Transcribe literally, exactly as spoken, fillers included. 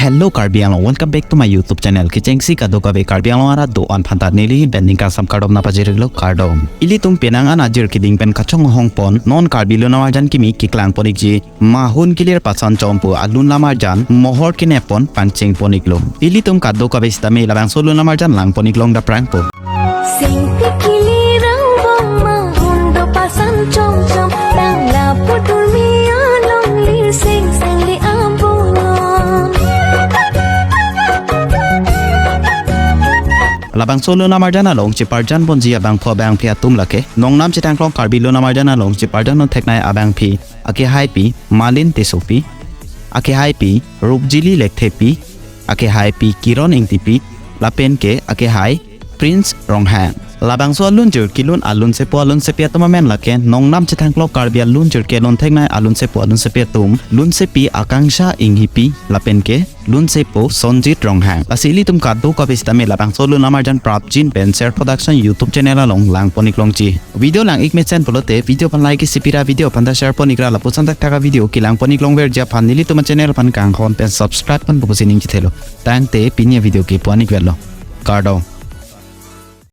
Hello Karbi Anglong, welcome back to my YouTube channel. Kechengsi kadokave Karbi Anglong arat do-an aphan ta neli pen ningkan sam kardom nangpajir-iklo, kardom. Ilitum penang an ajir keding pen kachonghong pon non Karbi lun amarjan kimi keklang pon-ikji Mahun Kilir Pasan Chom pu alun lamarjan mohor kenep pon pangcheng pon-iklo. Ilitum kadokave sitame labangso lun lamarjan lang pon-iklong dapprang po. Singpi kili rangbong mahun do pasan chomchom, tangla putur mi along li sing sing li ambulon. Labangso lun amarjan along cheparjan ponji abangphu abangphi atum lake nongnam chethangklong Karbi lun amarjan along cheparjan non theknei abangphi, akehaipi Malin Tissopi, akehaipi Rupjili Lekthepi, akehaipi Kiron Ingtipi, lapen ke akehai Prince Ronghang. Labangso alunjir kelun alunsepo alunsepi atum amen lake nongnam chethangklong Karbi alunjir kelun theknei alunsepo alunsepi atum, lunsepi Akangsha Inghipi, lapen ke lunsepo Sonjit Ronghang. Lasi ilitum kadokave sitame labangso lun amarjan prapjin pen Share Production YouTube channel along lang pon-iklongji. Video lang-ik mesen pulote video aphan like isi pira, video aphan ta share pon-ikra, lapuson thakthak a-video kelang pon-iklongverji aphan nelitum a-channel aphan kanghon pen subscribe pon pusi ning chethelo. Tangte pini a-video ke pu-an-ikvetlo. Kardom.